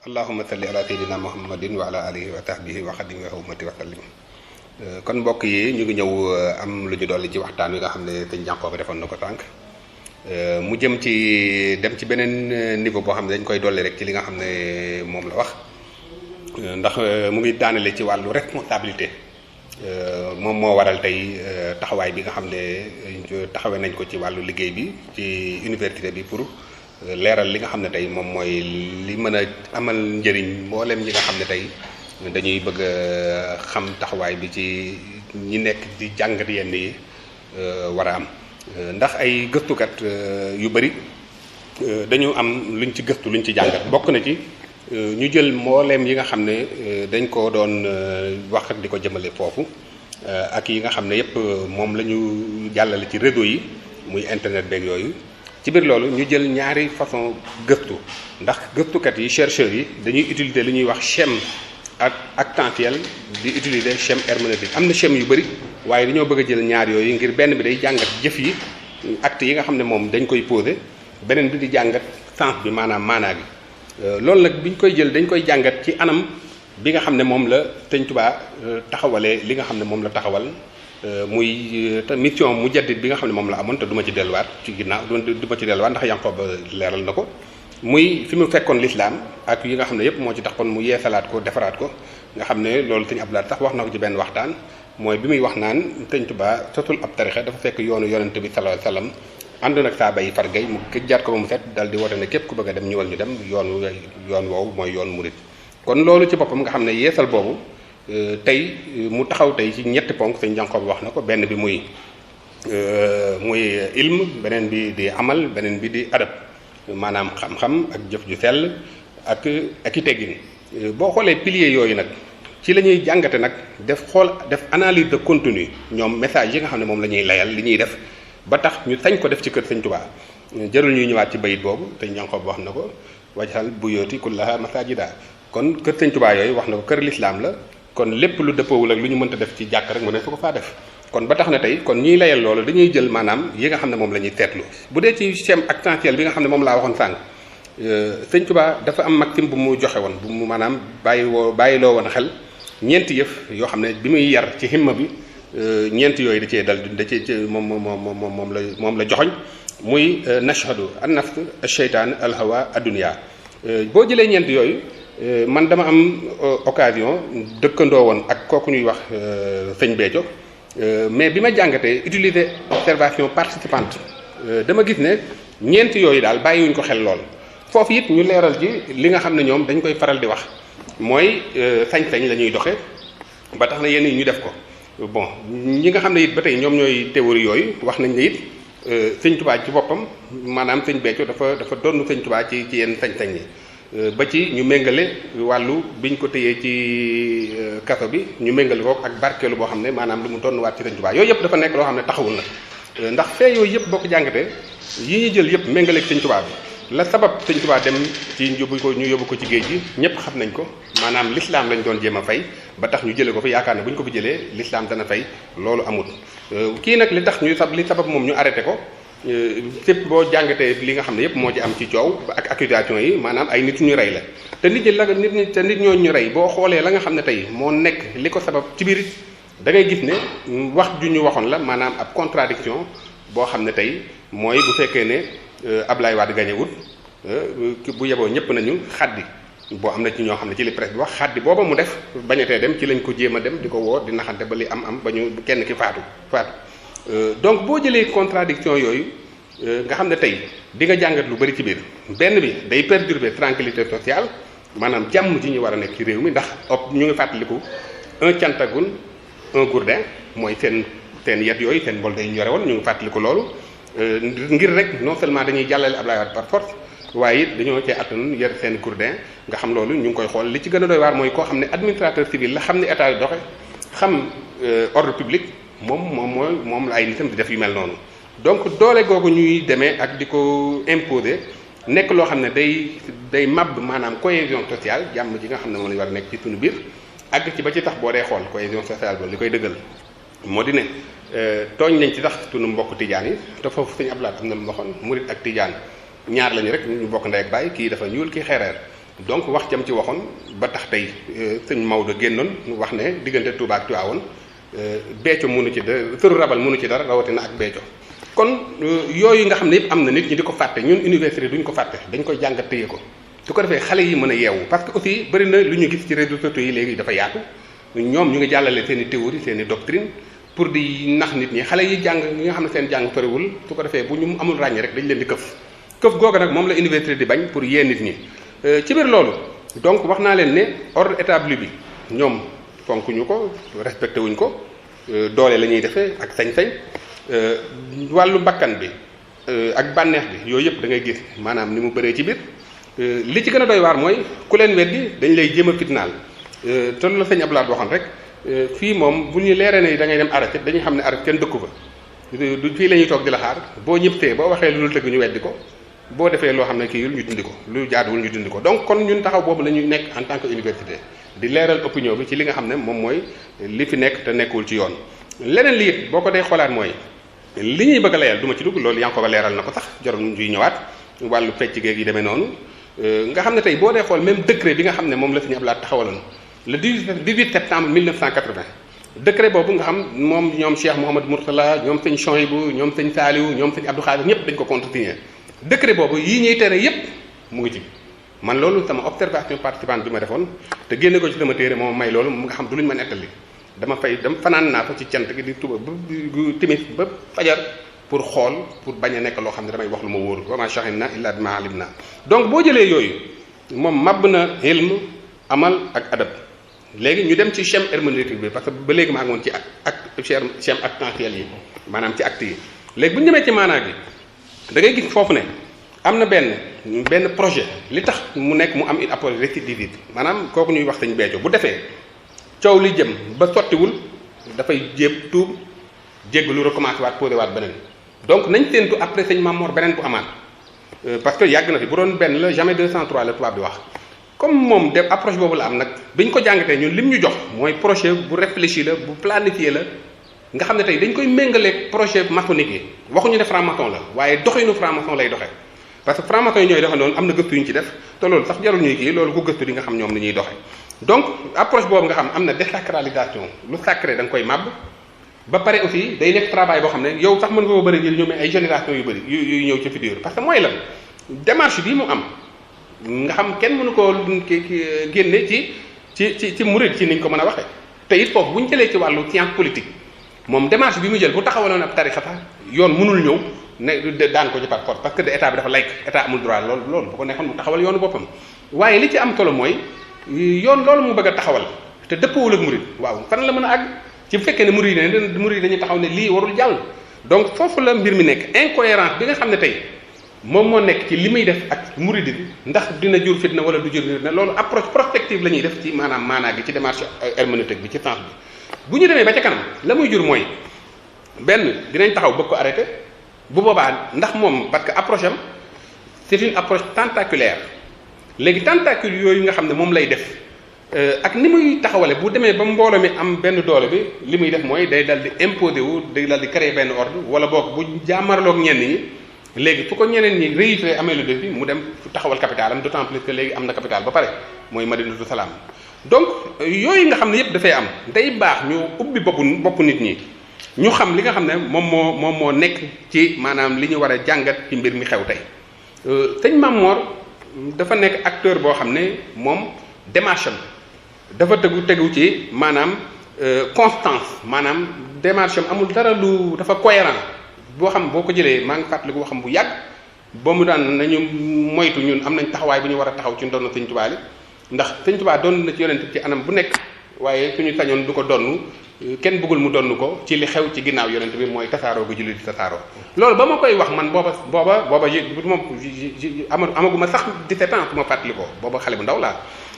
allahumma salli ala sayyidina muhammadin wa ala alihi wa sahbihi wa xadimi wa ummati wa sallim. kon mbokk yi ñu ngi ñëw am lu ñu dolli ci waxtaan wi nga xam ne sëñ Yankhoba defoon na ko sànq mu jëm ci dem ci beneen niveau boo xam ne dañ koy dolli rek ci li nga xam ne moom la wax ndax mu ngi daanale ci wàllu responsabilité moom moo waral tey taxawaay bi nga xam ne taxawee nañ ko ci wàllu liggéey bi ci université bi pour leeral li nga xam ne tey moom mooy li mën a amal njëriñ mboolem ñi nga xam ne tey dañuy bëgg a xam taxawaay bi ci ñi nekk di jàngat yenn yi war a am ndax ay gëstukat yu bari dañu am luñ ci gëstu luñ ci jàngat bokk na ci ñu jël mbooleem yi nga xam ne dañ ko doon wax di ko jëmale foofu ak yi nga xam ne yépp moom la ñu jàllale ci réseau yi muy internet beeg yooyu ci biir loolu ñu jël ñaari façon gëstu ndax gëstukat yi chercheurs yi dañuy utiliser li ñuy wax schème ak actantiel di utiliser schème herméneutique am na schème yu bari waaye dañoo bëgg a jël ñaar yooyu ngir benn bi day jàngat jëf yi acte yi nga xam ne moom dañ koy poser beneen bi di jàngat sens bi maanaam maanaa gi loolu nag biñ koy jël dañ koy jàngat ci anam bi nga xam ne moom la Sëñ Tuubaa taxawalee li nga xam ne moom la taxawal muy mission mujaddid bi nga xam ne moom la amoon te du ma ci delluwaat ci ginnaaw du ma ci delluwaat ndax Yankhoba leeral na ko muy fi mu fekkoon lislaam ak yi nga xam ne yépp moo ci taxoon mu yeesalaat ko defaraat ko nga xam ne loolu Sëñ Abdoulaye sax wax na ko ci benn waxtaan mooy bi muy wax naan Sëñ Tuubaa sosul ab tarixa dafa fekk yoonu yonente bi sallallahu alayhi wasallam àndoon ak saaba yi fargay mu jaat ko ba mu set dal di woote ne képp ku bëgg a dem ñëwal ñu dem yoon woowu mooy yoon murit kon loolu ci boppam nga xam ne yeesal boobu tey mu taxaw tey ci ñetti ponk Sëñ Yankhoba wax na ko benn bi muy ilm beneen bi di amal beneen bi di adab maanaam xam-xam ak jëf ju sell ak i teggin boo xoolee piliers yooyu nag ci la ñuy jàngate nag def analyse de contenu ñoom message yi nga xam ne moom la ñuy layal li ñuy def ba tax ñu sañ ko def ci kër Sëñ Tuubaa jarul ñuy ñëwaat ci bayit boobu Sëñ Yankhoba wax na ko wajhal buyooti kullaha masajida kon kër Sëñ Tuubaa yooyu wax na ko kër lislaam la kon lépp lu dëppoowul ak lu ñu mënta def ci jàkk rek mu ne su ko faa def kon ba tax na tey kon ñiy layal loolu dañuy jël maanaam yi nga xam ne moom la ñuy seetlu bu dee ci schème actantiel bi nga xam ne moom laa waxoon sànq Sëñ Tuubaa dafa am maxime bu mu joxe woon bu mu maanaam bàyyiloo woon xel ñeenti yëf yoo xam ne bi muy yar ci himma bi ñeenti yooyu da cee dal da cee moom la joxoñ muy nashhadu an nafs ash-shaytaan al-hawa ad-dunya boo jëlee ñeenti yooyu man dama am occasion dëkkandoo woon ak kooku ñuy wax sëñ Béthio mais bi ma jàngatee utiliser observation participante dama gis ne ñeenti yooyu daal bàyyiwuñ ko xel lool foofu it ñu leeral ci li nga xam ne ñoom dañ koy faral di wax mooy sañ-sañ la ñuy doxe ba tax na yenn yi ñu def ko bon ñi nga xam ne it ba tey ñoom ñooy théorie yooyu wax nañ ne it Sëñ Tuubaa ci boppam maanaam sëñ Béthio dafa donn Sëñ Tuubaa ci yenn sañ-sañ yi ba ci ñu méngale wàllu biñ ko téyee ci kaso bi ñu méngale ko ak barkeelu boo xam ne maanaam lu mu donnuwaat ci Sëñ Tuubaa yooyu yëpp dafa nekk loo xam ne taxawul na ndax fee yooyu yëpp boo ko jàngatee yi ñuy jël yëpp méngale ak Sëñ Tuubaa bi la sabab Sëñ Tuubaa dem ci ñu yóbbu ko ci géej gi ñëpp xam nañ ko maanaam l'islam lañ doon jéem a fay ba tax ñu jëlee ko fi yaakaar ne bu ñu ko fi jëlee l'islam dana fay loolu amul kii nag li tax li sabab moom ñu arrêté ko sépp boo jàngatee li nga xam ne yépp moo ci am ci coow ak accusation yi maanaam ay nit ñu rey la te nit ñooñu ñu rey boo xoolee la nga xam ne tey moo nekk li ko sabab ci biir da ngay gis ne wax ju ñu waxoon la maanaam ab contradiction boo xam ne tey mooy bu fekkee ne Ablaye Wade gañe wut bu yeboo ñëpp nañu xaddi boo am na ci ñoo xam ne ci li presse bi wax xaddi booba mu def bañatee dem ci lañ ko jéem a dem di ko woo di naxante ba li am ba ñu kenn ki faatu donc boo jëlee contradiction yooyu nga xam ne tey di nga jàngat lu bari ci biir benn bi day perturber tranquillité sociale maanaam jàmm ji ñu war a nekk ci réew mi ndax ñu ngi fàttaliku un Thiantagoune un Gourdin mooy seen yet yooyu seen mbol day ñore woon ñu ngi fàttaliku loolu ngir rek non seulement dañuy jàllale Ablaye Wade par force waaye it dañoo cee attanu yer seen Gourdin nga xam loolu ñu ngi koy xool li ci gën a doy waar mooy koo xam ne administrateur civil la xam ne état yi doxe xam ordre public moom la ay nitam di def yu mel noonu donc doole googu ñuy demee ak di ko imposer nekk loo xam ne day màbb maanaam cohésion sociale jàmm ji nga xam ne moom lañu war a nekk ci suñu biir àgg ci ba ci tax boo dee xool cohésion sociale boobu li koy dëggal moo di ne tooñ nañ ci tax suñu mbokk tijaan yi te foofu Sëñ Abdoulaye am na lu waxoon murit ak tijaan ñaar lañu rek ñu bokk ndey ak baay kii dafa ñuul kii xeereer donc wax jam ci waxoon ba tax tey sëñ Maodo génnoon wax ne diggante Touba ak Tivaouane Béthio mënu ci dara sëru rabal mënu ci dara rawatina ak Béthio kon yooyu nga xam ne yëpp am na nit ñi di ko fàtte ñun université duñ ko fàtte dañ koy jàngat téye ko su ko defee xale yi mën a yeewu parce que aussi bëri na lu ñu gis ci réseaux sociaux yi léegi dafa yaatu ñoom ñu ngi jàllale seen i théorie seen i doctrine pour di nax nit ñi xale yi jàng ñi nga xam ne seen jàng soriwul su ko defee bu ñu amul ràññee rek dañ leen di këf googu nag moom la université di bañ pour yee nit ñi ci biir loolu donc wax naa leen ne ordre établi bi ñoom fonkuñu ko respecté wuñ ko doole la ñuy defee ak sañ-sañ wàllu bakkan bi ak bànneex bi yooyu yëpp da ngay gis maanaam ni mu bëree ci biir li ci gën a doy waar mooy ku leen weddi dañ lay jéem a fitnaal te loolu la sëñ Abdoulaye waxoon rek fii moom bu ñu leeree ne da ngay dem arrêté dañuy xam ne arrêté kenn dëkku fa du fii la ñuy toog di la xaar boo ñëptee boo waxee lu dul dëgg ñu weddi ko boo defee loo xam ne kii ñu dindi ko lu jaaduwul ñu dindi ko donc kon ñun taxaw boobu la ñu nekk en tant que université di leeral opinion bi ci li nga xam ne moom mooy li fi nekk te nekkul ci yoon leneen li it boo ko dee xoolaat mooy li ñuy bëgg a layal du ma ci dugg loolu yaa ngi ko ba leeral na ko sax jarul ñuy ñëwaat wàllu fecc geeg yi demee noonu nga xam ne tey boo dee xool même décret bi nga xam ne moom la Sëñ Abdou Lahad taxawaloon le 18 septembre 1980 décret boobu nga xam moom ñoom Cheikh Mouhamadou Mourtala ñoom sëñ Chouaïbou ñoom sëñ Saliou ñoom sëñ Abdou Khadir ñëpp dañ ko contresigné décret boobu yii ñuy tere yépp mu ngi ci man loolu sama observation participante bi ma defoon te génne ko ci sama téere moom may loolu mu nga xam du luñ ma nettali dama fanaan naa fa ci cant gi di tuba ba timis ba fajar pour xool pour bañ a nekk loo xam ne damay wax lu ma wóoru wa ma shahidna illa bima alimna donc boo jëlee yooyu moom màbb na ilm amal ak adab léegi ñu dem ci schème herméneutique bi parce que ba léegi maa ngi woon ci ak schème actantiel yi maanaam ci acte yi léegi bu ñu demee ci maanaa gi da ngay gis foofu ne am na benn projet li tax mu nekk mu am une approche récidiviste maanaam kooku ñuy wax Sëñ Béthio bu defee coow li jëm ba sottiwul dafay jéem tuub jéggalu recommencé waat posé waat beneen donc nañ séentu après Sëñ Mamor beneen bu amaat parce que yàgg na fi bu doon benn la jamais 203 la tubaab bi wax comme moom de approche boobu la am nag biñ ko jàngatee ñun lim ñu jox mooy projet bu réfléchi la bu planifié la nga xam ne tey dañ koy méngaleeg projet maçonnique yi waxuñu ne franc-maçon la waaye doxinu franc-maçon lay doxee parce que franc-maçon yi ñooy doxee noonu am na gëstu yu ñu ci def te loolu sax jarul ñuy kii loolu ku gëstu di nga xam ñoom ni ñuy doxee donc approche boobu nga xam am na désacralisation lu sacré da nga koy màbb ba pare aussi day nekk travail boo xam ne yow sax mën nga ko bëri jël ñoom ay génération yu bëri yu ñëw ci futur parce que mooy lan démarche bii mu am nga xam kenn mënu koo génne ci murid ci niñ ko mën a waxee te it foofu bu ñu jëlee ci wàllu science politique moom démarche bi mu jël bu taxawaloon ab tarixa sax yoon mënul ñëw ne daan ko ci par force parce que état bi dafa laïque état amul droit loolu bu ko nekkoon mu taxawal yoonu boppam waaye li ci am solo mooy yoon loolu mu bëgg a taxawal te dëppawul ak murid waaw fan la mën a àgg ci bu fekkee ne murid yi dañuy taxaw ne lii warul jàll donc foofu la mbir mi nekk incohérence bi nga xam ne tey moom moo nekk ci li muy def ak murid bi ndax dina jur fitna wala du jur fitna loolu approche prospective la ñuy def ci maanaa gi ci démarche herméneutique bi ci sens bi bu ñu demee ba ca kanam la muy jur mooy benn dinañ taxaw bëgg ko arrêté bu boobaa ndax moom parce que approche am c'est une approche tentaculaire léegi tentacule yooyu nga xam ne moom lay def ak ni muy taxawale bu demee ba mbooloo mi am benn doole bi li muy def mooy day dal di imposer wu day dal di créer benn ordre wala boog bu jàmmarloog ñenn ñi léegi fu ko ñeneen ñi réussir amee le défi mu dem taxawal capital am d'autant plus que léegi am na capital ba pare mooy Madinatu Salaam donc yooyu nga xam ne yëpp dafay am day baax ñu ubbi bopp nit ñi ñu xam li nga xam ne moom moo nekk ci maanaam li ñu war a jàngat ci mbir mi xew tey sëñ Mamor dafa nekk acteur boo xam ne moom démarche am dafa tegu ci maanaam constance maanaam démarche am amul dara lu dafa cohérent boo xam boo ko jëlee maa ngi fàttaliku boo xam bu yàgg boo mu daan nañu moytu ñun am nañ taxawaay bu ñu war a taxaw ci ndono Sëñ Tuubaa li ndax Sëñ Tuubaa doon na ci yonent ci anam bu nekk waaye suñu sañoon du ko donn kenn bëggul mu donn ko ci li xew ci ginnaaw yonent bi mooy tasaaroo gi jullit di tasaaroo loolu ba ma koy wax man booba moom amaguma sax 17 ans su ma fàttalikoo booba xale bu ndaw laa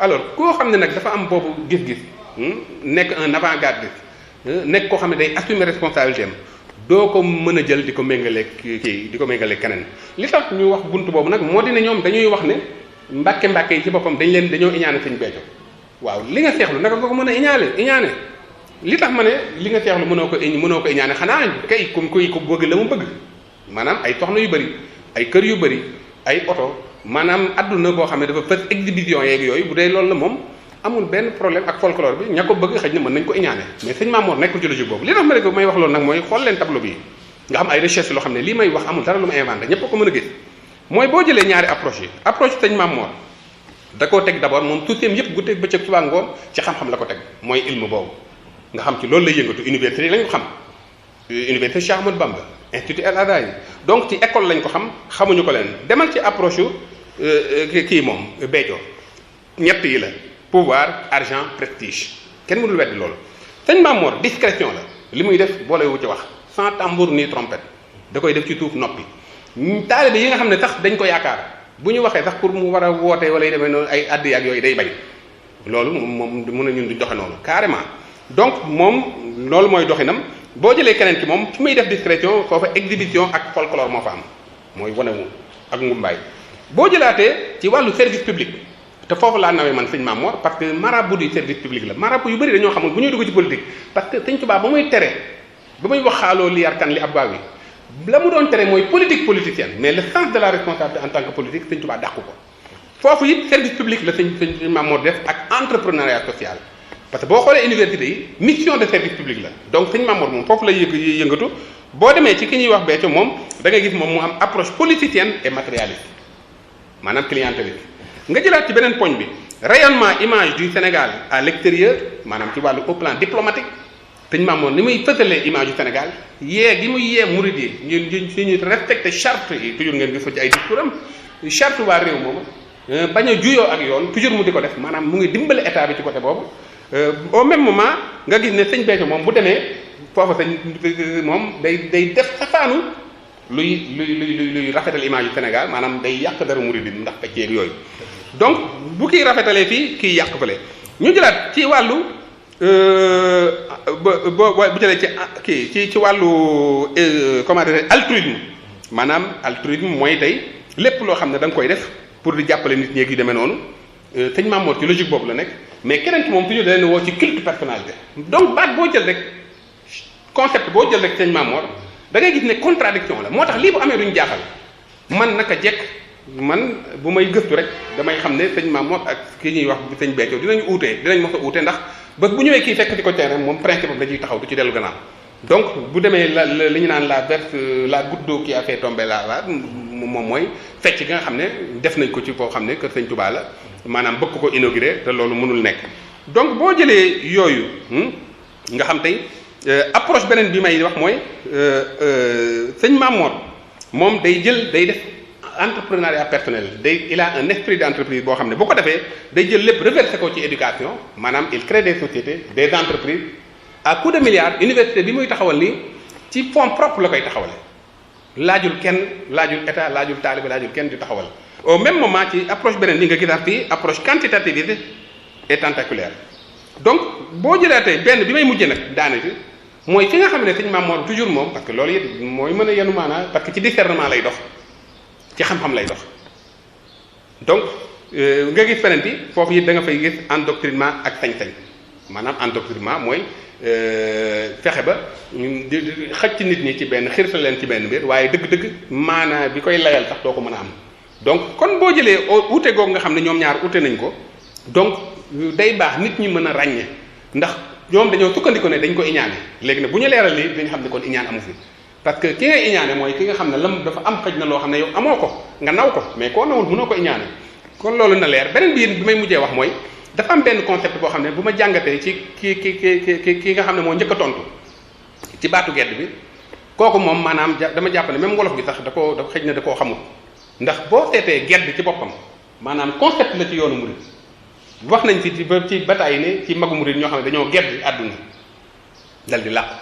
alors koo xam ne nag dafa am boobu gis-gis nekk un avant-gardiste nekk koo xam ne day assumer responsabilité am doo ko mën a jël di ko méngaleeg kii di ko méngaleeg keneen li tax ñu wax buntu boobu nag moo di ne ñoom dañuy wax ne mbàkke yi ci boppam dañoo iñaane Sëñ Béthio waaw li nga seexlu naka nga ko mën a iñaane li tax ma ne li nga seexlu mënoo ko iñaane xanaa kay ku bëgg la mu bëgg maanaam ay soxna yu bëri ay kër yu bëri ay oto maanaam adduna boo xam ne dafa fës exhibition yeeg yooyu bu dee loolu la moom amul benn problème ak folklore bi ña ko bëgg xëy na mën nañ ko iñaane mais sëñ Mamour nekkul ci logique boobu li tax ma ne may wax loolu nag mooy xool leen tableau bi nga xam ay recherche loo xam ne lii may wax amul dara lu ma inventé ñëpp a ko mën a gis mooy boo jëlee ñaari approche yi approche sëñ Mamour da koo teg d'abord moom tuuteem yëpp guddeeg bëccëg suba ngoon ci xam-xam la ko teg mooy ilmu boobu nga xam ci loolu lay yëngatu université yi lañ ko xam université Cheikh Ahmadou Bamba institut El Azhar yi donc ci école lañ ko xam xamuñu ko leen demal ci approche yu kii moom Béthio ñett yi la pouvoir argent prestige kenn mënul weddi loolu sëñ Mamour discrétion la li muy def boole wu ci wax sans tambour ni trompette da koy def ci suuf noppi taalibe yi nga xam ne sax dañ ko yaakaar bu ñu waxee sax pour mu war a woote wala yu demee noonu ay addi ak yooyu day bañ loolu moom mën na ñun duñ doxe noonu carrément donc moom loolu mooy doxinam boo jëlee keneen ki moom fi muy def discrétion foofa exhibition ak folklore moo fa am mooy wanewu ak ngumbaay boo jëlaatee ci wàllu service public te foofu laa nawee man sëñ Mamour parce que marabout du service public la marabout yu bëri dañoo xamul bu ñuy dugg ci politique parce que sëñ Tuubaa ba muy tere ba muy wax xaaloo li yarkan li ab baaw yi la mu doon tere mooy politique politicienne mais le sens de la responsabilité en tant que politique sëñ Tuubaa dàqu ko foofu it service public la sëñ Mamour def ak entrepreneuriat social parce que boo xoolee université yi mission de service public la donc sëñ Mamour moom foofu la yëngatu boo demee ci ki ñuy wax Béthio moom da ngay gis moom mu am approche politicienne et matérialiste maanaam clientéliste nga jëlaat ci beneen poñ bi rayonnement image du Sénégal à l'extérieur maanaam ci wàllu au plan diplomatique sëñ Mamour ni muy fësalee image du Sénégal yee gi muy yee murid yi ñu respecté charte yi toujours ngeen gis ko ci ay discours am charte waa réew moomu bañ a juyoo ak yoon toujours mu di ko def maanaam mu ngi dimbale état bi ci côté boobu au même moment nga gis ne sëñ Béthio moom bu demee foofa sëñ moom day def safaanu luy rafetal image yu Sénégal maanaam day yàq dara murid yi ndax pecc yeeg yooyu donc bu kii rafetalee fii kii yàq fële ñu jëlaat ci wàllu bu jëlee ci wàllu comment dire altruisme maanaam altruisme mooy tey lépp loo xam ne da nga koy def pour di jàppale nit ñeeg yu demee noonu sëñ Mamour ci logique boobu la nekk mais keneen ki moom toujours da leen woo ci culte personnalité donc baat boo jël rek concept boo jël rek sëñ Mamour da ngay gis ne contradiction la moo tax lii bu amee duñ jaaxal man naka jekk man bu may gëstu rek damay xam ne sëñ Mamour ak ki ñuy wax sëñ Béthio dinañ mos a uute ndax bés bu ñëwee kii fekk di ko terrain moom principe am dañuy taxaw du ci dellu gannaaw donc bu demee li ñu naan la goutte d'eau qui a fait tomber la vase moom mooy fecc nga xam ne def nañ ko ci foo xam ne kër sëñ Touba la maanaam bëgg ko inauguré te loolu mënul nekk donc boo jëlee yooyu nga xam tey approche beneen bi may wax mooy sëñ Mamour moom day def entrepreneuriat personnel il a un esprit d'entreprise boo xam ne bu ko defee day jël lépp reversé ko ci éducation maanaam il crée des sociétés des entreprises à coup de milliards université bi muy taxawal nii ci fonds propre la koy taxawale laajul kenn laajul état laajul taalibe laajul kenn di taxawal au même moment ci approche beneen bi nga gisaat fii approche quantitative et tentaculaire donc boo jëlaatee benn bi may mujjee nag daanaka mooy fi nga xam ne sëñ Mamour toujours moom parce que loolu it mooy mën a yenu maanaa parce que ci discernement lay dox ci xam-xam lay dox donc nga gis feneen bi foofu it da nga fay gis endoctrinement ak sañ-sañ maanaam endoctrinement mooy fexe ba xëcc nit ñi ci benn xirtal leen ci benn mbir waaye dëgg-dëgg maanaa bi koy layal sax doo ko mën a am donc kon boo jëlee ute googu nga xam ne ñoom ñaar ute nañ ko donc day baax nit ñi mën a ràññe ndax ñoom dañoo sukkandiku ne dañ ko iñaane léegi nag bu ñu leeral lii dañu xam ne kon iñaan amu fi parce que ki ngay iñaane mooy ki nga xam ne lam dafa am xëj na loo xam ne yow amoo ko nga naw ko mais koo nawul mënoo ko iñaane kon loolu na leer beneen bi may mujjee wax mooy dafa am benn concept boo xam ne bu ma jàngatee ci ki nga xam ne moo njëkk a tontu ci baatu gedd bi kooku moom maanaam dama jàpp ne même wolof bi sax da xëj na da koo xamul ndax boo seetee gedd ci boppam maanaam concept la ci yoonu murid wax nañ fi ci bataay ne ci magu murid ñoo xam ne dañoo gedd àdduna dal di làqu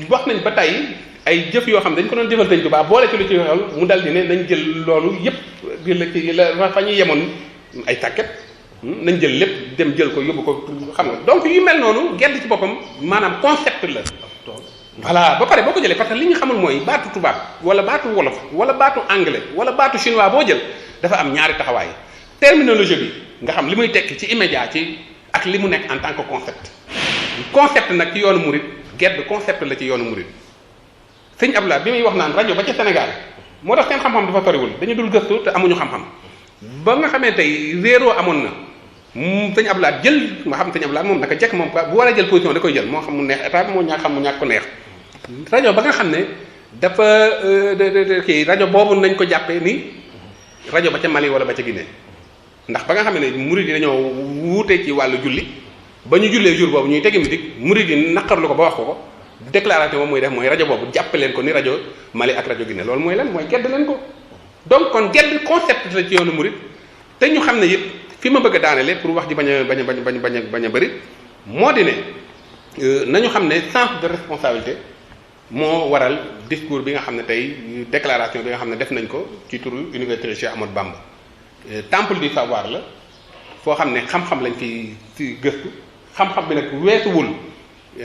wax nañ ba tey ay jëf yoo xam ne dañ ko doon jëfal Sëñ Tuubaa boole ci lu ci xew mu dal di ne nañ jël loolu yépp di la fa ñu yemoon ay tàkket nañ jël lépp dem jël ko yóbbu ko xam nga donc yu mel noonu gedd ci boppam maanaam concept la voilà ba pare boo ko jëlee parce que li ñu xamul mooy baatu tubaab wala baatu wolof wala baatu anglais wala baatu chinois boo jël dafa am ñaari taxawaay terminologie bi nga xam li muy tekki ci immédiat ci ak li mu nekk en tant que concept nag ci yoonu murid gedd concept la ci yoonu murid sëñ Abdoulaye bi muy wax naan rajo ba ca Sénégal moo tax seen xam-xam dafa soriwul dañu dul gëstu te amuñu xam-xam ba nga xamee tey réeroo amoon na sëñ Abdoulaye jël nga xam sëñ Abdoulaye moom naka jekk moom bu war a jël position da koy jël moo xam mu neex état bi moo ñàkk xam mu ñàkk ko neex rajo ba nga xam ne dafa kii rajo boobu nañ ko jàppee ni rajo ba ca Mali wala ba ca Guinée ndax ba nga xam ne murid yi dañoo wuute ci wàllu julli ba ñu jullee jour boobu ñuy tegi musique murid yi naqarlu ko ba wax ko déclaration moom muy def mooy rajo boobu jàppe leen ko ni rajo Mali ak rajo Guinée loolu mooy lan mooy gedd leen ko donc kon gedd concept la ci yoonu murid te ñu xam ne it fi ma bëgg a daanele pour wax ji bañ a bëri moo di ne nañu xam ne sens de responsabilité moo waral discours bi nga xam ne tey déclaration bi nga xam ne def nañ ko ci turu université Cheikh Ahmadou Bamba temple du savoir la foo xam ne xam-xam lañ fi gëstu xam-xam bi nag weesuwul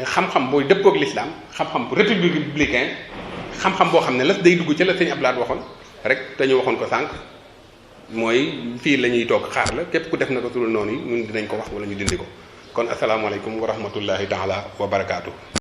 xam-xam booy dëppook l'islam xam-xam bu républicain xam-xam boo xam ne las day dugg ca la sëñ Abdoulaye waxoon rek te ñu waxoon ko sànq mooy fii la ñuy toog xaar la képp ku def na ko sulu noonu yi ñun dinañ ko wax wala ñu dindi ko kon asalaamaaleykum wa rahmatullahi taala wa barakaatu.